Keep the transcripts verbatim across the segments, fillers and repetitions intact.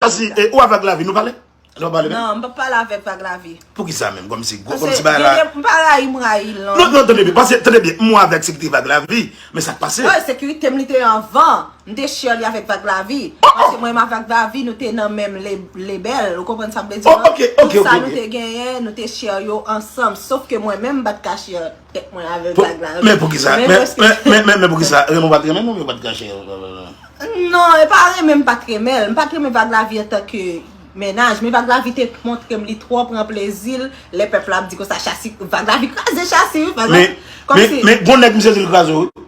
Chasi, e, ou avèk Vag Lavi, nou pale? Nou pa pale menm? Non, m pa pale avèk Vag Lavi. Poukisa menm? Kòmsi, kòmsi bagay la. M pa rayi, m rayi l, non. Non, non, tande byen, paske, tande byen, m avèk se ki te Vag Lavi, men sa k pase? Wi, sekirite m li te anvan. M te share li avèk Vag Lavi. Paske mwen menm avèk Vag Lavi, nou te nan menm le-, label. Ou konprann sa m vle di? Oh, ok, ok, ok. Tout sa nou te genyen, nou te share yo ansanm. Sof ke mwen menm, m pa t ka share tèt mwen avèk Vag Lavi. Men poukisa? Men, men, men, men, men poukisa? Renmen w pa t renmen l, oubyen w pa t ka share? Non, e pa renmen m pa t renmen l. M pa t renmen Vag Lavi antanke mennaj, men Vag Lavi te montre m li twò pran plezi l lè pèp la ap di konsa, Chasi, Vag Lavi kraze Chasi, wi, Vag Lavi. Men, men, men, gon nèg misye di l kraze w, wi.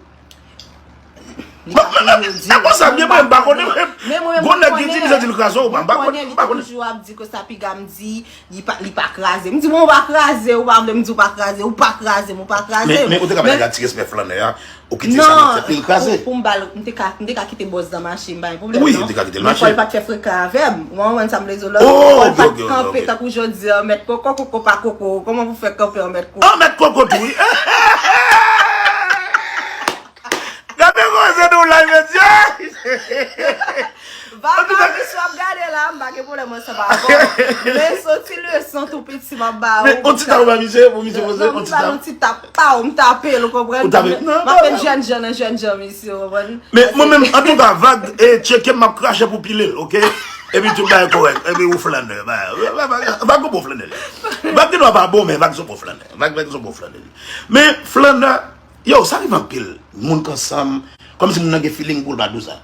Li pa toujou di. E konsa, byen, mwen, m pa konnen, men gon nèg ki di misye di l kraze w, m pa konnen, m pa konnen. Toujou ap di konsa, piga m di, li pa, li pa kraze. M di, bon, ou pa kraze, ou pa vle m di ou pa kraze, ou pa kraze m, ou pa kraze m. Men, men ou te ka bay nèg la ti respè flannè a, ou kite sa nan tèt li, l kraze. Non, pou, pou m ba l, m te ka, m te ka kite bòs nan mache, m pa gen pwoblèm, non. Wi, ou te ka kite l mache. Men fò l pa t fè frekan avè m. Ou konprann sa m vle di w la? Oh, ok, ok, ok. Fò l pa t kanpe tankou jodi a, mèt koko, koko pa koko. Kòman pou fè kanpe an mèt koko? An mèt koko tou, wi. Gade koze nou la, mesye! Vag Lavi, si w ap gade la, m pa gen pwoblèm ansanm avè w. Men se yon ti leson tou piti m ap ba ou. Men, yon ti tap ou pa misye, pou misye poze, yon ti tap. Yon ti tap, paw, m tape l, ou konprann? Ou tape? M ap met jènjan nan jènjan, misye, ou konprann? Men mwen menm, antouka, Vag, e, tcheke m, m ap krache pou pile l, ok? Epi tout bagay kòrèk, epi ou flannè, Vag, Vag, Vag, Vag yon bon flannè. Vag gen dwa pa bon, men Vag se yon bon flannè. Vag, Vag se yon bon flannè. Men flannè, yo, sa rive anpil. Moun k ansanm, kòmsi moun nan gen feeling pou l pa di w sa.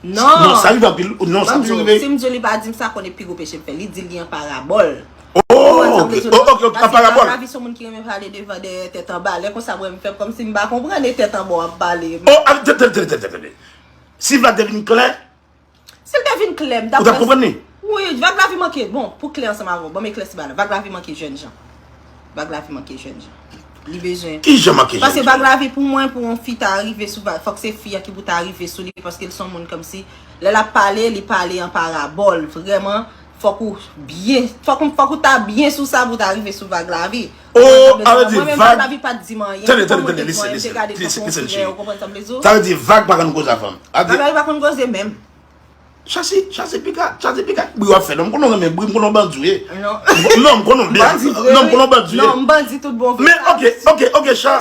Non. Non, sa rive anpil. Non, sa rive. Si m di w li pa di m sa, konnen pi gwo peche m fè. Li di li an parabòl. Oh, ok. Oh, ok, ok, an parabòl. Vag Lavi se yon moun ki renmen pale devan dèyè tèt anba. Lè konsa, mwen, m fè kòmsi m pa konprann e tèt anba w ap pale. Oh, ah, tande, tande, tande, tande. Si Vag te vin klè, si l te vin klè, m t ap... Ou t ap konprann li? Wi, Vag Lavi manke, bon, pou klè ansanm avè w, ban m eklèsi bagay la. Vag Lavi manke jènjan. Vag Lavi manke jènjan. Li bezwen... Ki jan manke jènjan? Paske Vag Lavi, pou mwen, pou yon fi ta rive sou Vag, fòk se fi a ki pou ta rive sou li, paske l se yon moun kòmsi, lè l ap pale, li pale an parabòl. Vrèman, fòk ou byen, fòk ou, fòk ou ta byen sou sa pou ta rive sou Vag Lavi. Oh, sa vle di, sa vle di, mwen menm, Vag Lavi pa t di m anyen. Tande, tande, tande, listen, listen, listen, listen, Cheri. Ou konprann sa m vle di w? Sa vle di, Vag pa konn koze avè m. Vag Lavi pa konn koze menm. Chasi, Chasi piga, Chasi piga. Bri w ap fè. Non, m konnen w renmen bri, m konnen w bandi w ye. Non. Non, m konnen w byen. Non, m konnen w bandi w ye. Non, m bandi tout bon vre. Men, ok, ok, ok, Cha.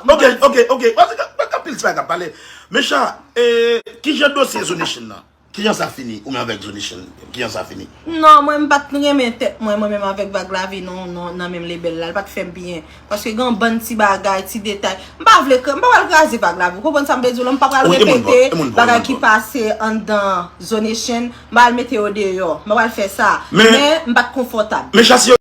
Ok, ok, ok. Paske, paske anpil ti bagay k ap pale. Men, Cha, e, kijan dosye Zonation nan? Kijan sa fini? Ou menm avèk Zonation, kijan sa fini? Non, mwen, m pa t renmen tèt mwen, mwen menm avèk Vag Lavi, non, non, nan menm label la. L pa t fè m byen. Paske gen yon bann ti bagay, ti detay. M pa vle kra-, m pa pral kraze Vag Lavi. Ou konprann sa m vle di w la? M pa pral repete bagay ki pase anndan Zonation. M pa al mete yo deyò. M pa pral fè sa. Men, men m pa t konfòtab. Men Chasi,